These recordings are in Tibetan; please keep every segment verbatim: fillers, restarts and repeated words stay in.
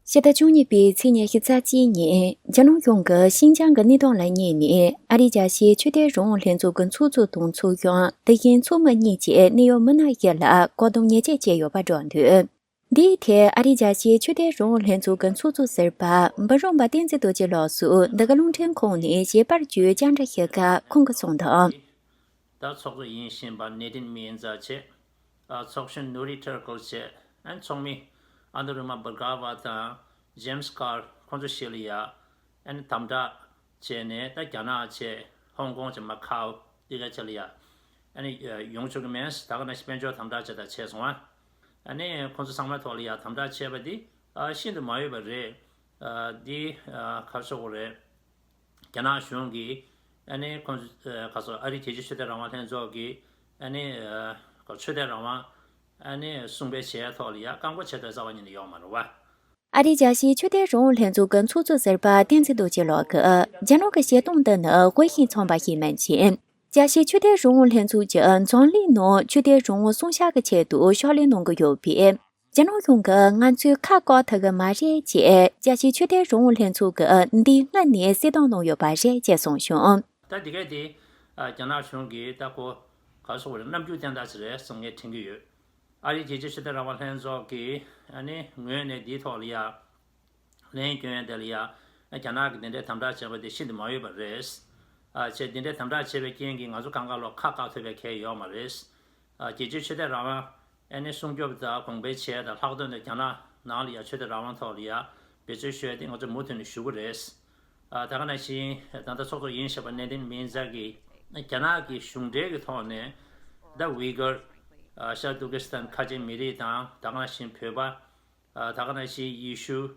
ཕྱི་ཟླ་བཅུ་གཉིས་པའི་ཚེས་ཉི་ཤུ་རྩ་གཅིག་ཉིན་རྒྱ་ནག་གཞུང་གིས་ཤིན་ཅང་གི་གནས་སྟངས་ལ་བསྙད་ནས། ཨ་རིའི་རྒྱལ་སྤྱིའི་ཆོས་དད་རང་དབང་ལྷན་ཚོགས་ཀྱི་ཚོགས་གཙོ་དང་ཚོགས་གཞོན་དེ་བཞིན་ཚོགས་མི་གཉིས་བཅས་གནད་ཡོད་མི་སྣ་བཞི་ལ་བཀག་སྡོམ་ཉེས་ཆད་བཅད་ཡོད་པ་བསྒྲགས་འདུག་འདིའི་ཐད་ཨ་རིའི་རྒྱལ་སྤྱིའི་ཆོས་དད་རང་དབང་ལྷན་ཚོགས་ཀྱི་ཚོགས་གཙོ་ཟུར་པ་འབུམ་རམས་པ་བསྟན་འཛིན་རྡོ་རྗེ་ལགས་སུ་འདི་ག་རླུང་འཕྲིན་ཁང་ནས་ཞལ་པར་བརྒྱུད་བཅར་འདྲི་ཞུས་སྐབས་ཁོང་གིས་གསུངས་དོན། ད་ཚོགས་གཙོ་ཡིན་བཞིན་པ་ནེ་ཏིན་མིན་ཛ་བྱས། ཨ་ཚོགས་གཞོན་ནུ་རི་ཐར་ཀལ་བྱས། ཨན་ཚོགས་མི་ཨན་དོ་རི་མ་བུར་ག་བ་དང་ཇེམ་སི་ཀར་ཁོང་ཚོ་བཞི་ལ་ཡ་ཨན་དམ་དྲག་བྱས་ནས། ད་རྒྱ་ནག་བྱས། ཧོང་ཀོང་བྱས། མ་ཁའོ་འདི་ག་བྱས་ལ་ཡ་ཨན་ཡོང་ཆོག་གི་མེད། ད་ག་ནང་བཞིན་དཔལ་འབྱོར་དམ་དྲག་བྱས་དང་བྱས་སོང་ཨ། ཨ་ནི་ཁོང་ཚོ་ཚང་མ་ཐོག་ལ་ཡ་དམ་དྲག་བྱས་པ་འདི་ཨ་ཤིན་ཏུ་མ་འོས་པ་རེད། ཨ་འདི་ཨ་ག་རེ་ཟེར་དགོས་རེད། རྒྱ་ནག་གཞུང་གིས་ཨ་ནི་ཁོང་ཚོ་ཨ་ག་རེ་ཟེར། ཨ་རིའི་རྒྱལ་སྤྱིའི་ཆོས་དད་རང་དབང་ལྷན་ཚོགས་ཀྱིས་ཨ་ནི་ཨ་ཆོས་དད་རང་དབང་ཨ་ནི་སྲུང་སྤེལ་བྱས་ཐོག་ལ་ཡ་བཀག་འགོག་བྱས་དོན་རྩ་བ་ཉིད་ནས་ཡོད་མ་རེད་བ། ཨ་རིའི་རྒྱལ་སྤྱིའི་ཆོས་དད་རང་དབང་ལྷན་ཚོགས་ཀྱི་ཚོགས་གཙོ་ཟུར་པ་བསྟན་འཛིན་རྡོ་རྗེ་ལགས་ཀྱིས་རྒྱ་ནག་གི་བཤད་སྟངས་འདི་ནི་དབུས་གཞུང་ཚང་པ་ཞིག་མིན་ཕྱིན། རྒྱལ་སྤྱིའི་ཆོས་དད་རང་དབང་ལྷན་ཚོགས་ཀྱི་འཛམ་གླིང་ནང་ཆོས་དད་རང་དབང་སྲུང་བྱ་གི་ཆེད་དུ་ཕྱག་ལས་གནང་གི་ཡོད་པས། རྒྱ་ནག་གཞུང་གིས་ང་ཚོའི་ཁ་བཀག་ཐུབ་ཀྱི་མ་རེད་ཅེས་རྒྱལ་སྤྱིའི་ཆོས་དད་རང་དབང་ལྷན་ཚོགས་ཀྱིས་འདི་སྔ་ནས་གསལ་སྟོན་གནང་ཡོད་པ་རེད་ཅེས་གསུངས་བྱུང་། ད་འདི་གས་དེ་ཨ་རྒྱ་ནག་གཞུང་གིས་ད་ཁོ་ག་རེ་ཟེར་དགོས་རེད། རྣམ་འགྱུར་བསྟན་སྟངས་ཅིག་རེད་བསམ་ངས་དྲན་གྱི་ཡོད། ཨ་རིའི་རྒྱལ་སྤྱིའི་ཆོས་དད་རང་དབང་ལྷན་ཚོགས་ཀྱིས་ཨ་ནི་ངོས་ནས་འདིའི་ཐོག་ལ་ཡ་ལན་སྐྱོན་ཡ་དེ་ལ་ཡ་རྒྱ་ནག་གིས་འདི་འདྲའི་དམ་དྲག་བྱས་པ་དེ་ཤིན་ཏུ་མ་འོས་པ་རེད། ཨ་བྱས་འདི་འདྲའི་དམ་དྲག་བྱས་པའི་རྐྱེན་གྱིས་ང་ཚོ་གང་ག་ལོག་ཁ་བཀག་ཐུབ་པའི་གལ་ཡོད་མ་རེད། ཨ་རྒྱལ་སྤྱིའི་ཆོས་དད་རང་དབང་ཨ་ནི་སྲུང་སྐྱོབ་དང་གོང་འཕེལ་བྱས་དང་ལྷག་དོན་དུ་རྒྱ་ནག་ནང་ལ་ཡ་ཆོས་དད་རང་དབང་ཐོག་ལ་ཡ་འབད་རྩོལ་ཞུ་ཡ་དེ་ང་ཚོ་མུ་མཐུད་ནས་ཞུ་གི་རེད། ཨ་ད་ག་ནང་བཞིན་ད་ལྟ་ཚོགས་གཙོ་ཡིན་ཞེས་པ་ནེ་ཏིན་མིན་ཛ་གིས་རྒྱ་ནག་གི་གཞུང་འབྲེལ་གྱི་ཐོག་ནས་ད་ཝི་གར། ཨ་ཤར་ཏུར་ཀི་སི་ཐན་ཁ་ཆེ་མི་རིགས་དང་། ད་ག་ནང་བཞིན་བོད་པ། ཨ་ད་ག་ནང་བཞིན་ཡེ་ཤུ།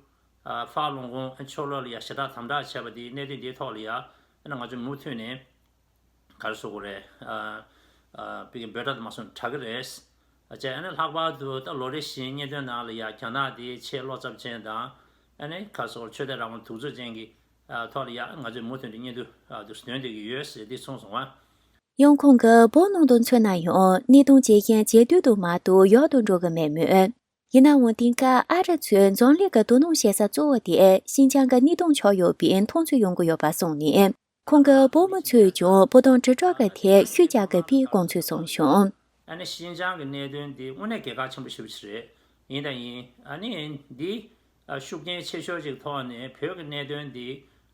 ཨ་ཧྥ་ལུང་ཁུང་ཕྱོགས་ལྷོ་ལ་ཡ་ཞེ་དྲག་དམ་དྲག་བྱས་པ་དེའི་གནད་དོན་དེའི་ཐོག་ལ་ཡ་ཨ་ནི་ང་ཚོས་མུ་མཐུད་ནས་ག་རེ་ཟེར་དགོས་རེད། ཨ་ཨ་བི་གི་འབོད་སྒྲ་དུ་མ་སོང་དྲག་གི་རེད། ཨ་བྱས་ཨ་ནི་ལྷག་པར་དུ་ད་ལོ་རེ་བཞིན་བརྙན་ཐུང་ནང་ལ་ཡ་རྒྱ་ནག་དེ་ཆེས་བློ་འཚབ་ཅན་དང་། ཨ་ནི་ག་རེ་ཟེར་དགོས་རེད། ཆོས་དད་རང་དབང་གདུག་རྩུབ་ཅན་གྱི་ཨ་ཐོག་ལ་ཡ་ང་ཚོས་མུ་མཐུད་ནས་བརྙན་ཐུང་ཨ་དུ་སྟོན་བསྡད་ཀྱི་ཡོད་ཟེར་འདི་གསུངས་སོང་ཨ། ཡང་ཁོང་གིས་བོད་ནང་དུ་མཚོན་ན་ཡང་གནས་སྟངས་ཇེ་ཞན་ཇེ་སྡུག་ཏུ་མ་གཏོགས་ཡག་ཏུ་འགྲོ་གི་མེད་མོད། ཡིན་ནའང་དེང་སྐབས་ཨ་རི་ཚོས་འཛམ་གླིང་གི་དོ་སྣང་བྱེད་ས་གཙོ་བོ་དེ་ཤིན་ཅང་གི་གནས་སྟངས་ཆགས་ཡོད་པའི་མཐོང་ཚུལ་ཡོང་གི་ཡོད་པ་གསུངས་ནས། ཁོང་གིས་བོད་མི་ཚོས་ཀྱང་བོད་དོན་དྲིལ་བསྒྲགས་ཀྱི་ཐད་ཤུགས་རྒྱག་དགོས་པའི་དགོངས་ཚུལ་གསུངས་བྱུང་། ཨ་ནི་ཤིན་ཅང་གི་གནད་དོན་འདི་དངོས་གནས་གལ་འགངས་ཆེན་པོ་ཞེ་པོ་ཅིག་རེད། ཡིན་དང་ཡིན། ཨ་ནི་འདི་ཨ་ཤུགས་རྐྱེན་ཆེ་ཤོས་ཅིག་ཐོག་ནས་བོད་ཀྱི་གནད་དོན་འདི་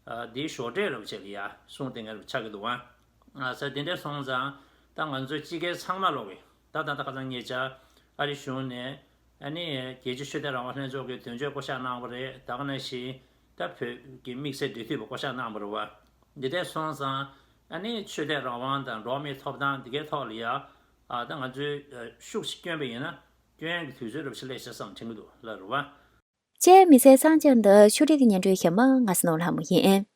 ཨ་འདི་ཞོར་འབྲེལ་རབ་བྱེད་ལ་ཡ་གསུང་དེ་འགའ་རུ་ཆགས་ཀྱི་འདུག་ཨ། ཨ་ས་དེ་འདྲ་སོང་ཙང་ད་ང་ཚོ་སྤྱི་སྒེར་ཚང་མ་ལོག་གི་ད་ད་ད་ཁ་སང་ཉེ་ཆར་ཨ་རི་གཞུང་ནས་ཨ་ནི་རྒྱལ་སྤྱིའི་ཆོས་དད་རང་དབང་ལྷན་ཚོགས་ཀྱི་དོན་གཅོད་བསྐོ་བཞག་གནང་བ་རེད། ད་ག་ནང་བཞིན་ད་བོད་ཀྱི་དམིགས་བསལ་འབྲེལ་མཐུད་པ་བསྐོ་བཞག་གནང་བ་རེད་བ། འདི་འདྲ་སོང་ཙང་ཨ་ནི་ཆོས་དད་རང་དབང་དང་འགྲོ་བ་མིའི་ཐོབ་ཐང་འདི་གའི་ཐོག་ལ་ཡ་ཨ་ད་ང་ཚོས་ཤུགས་ཤིག་བསྐྱོན་པ་ཡིན་ན་སྐྱོན་ཡག་གི་དུས་ཚོད་རབ་ཞིག་སླེབས་ཤག་བསམ་དྲན་གྱི་འདུག་ལ་རེད་བ། ཅེས་མི་ཚེ་གསར་འགྱུར་འདི་ཕྱོགས་སྒྲིག་གི་སྙན་སྒྲོན་ཞུ་མི་ང་སྣོ་ལྷ་མོ་ཡིན།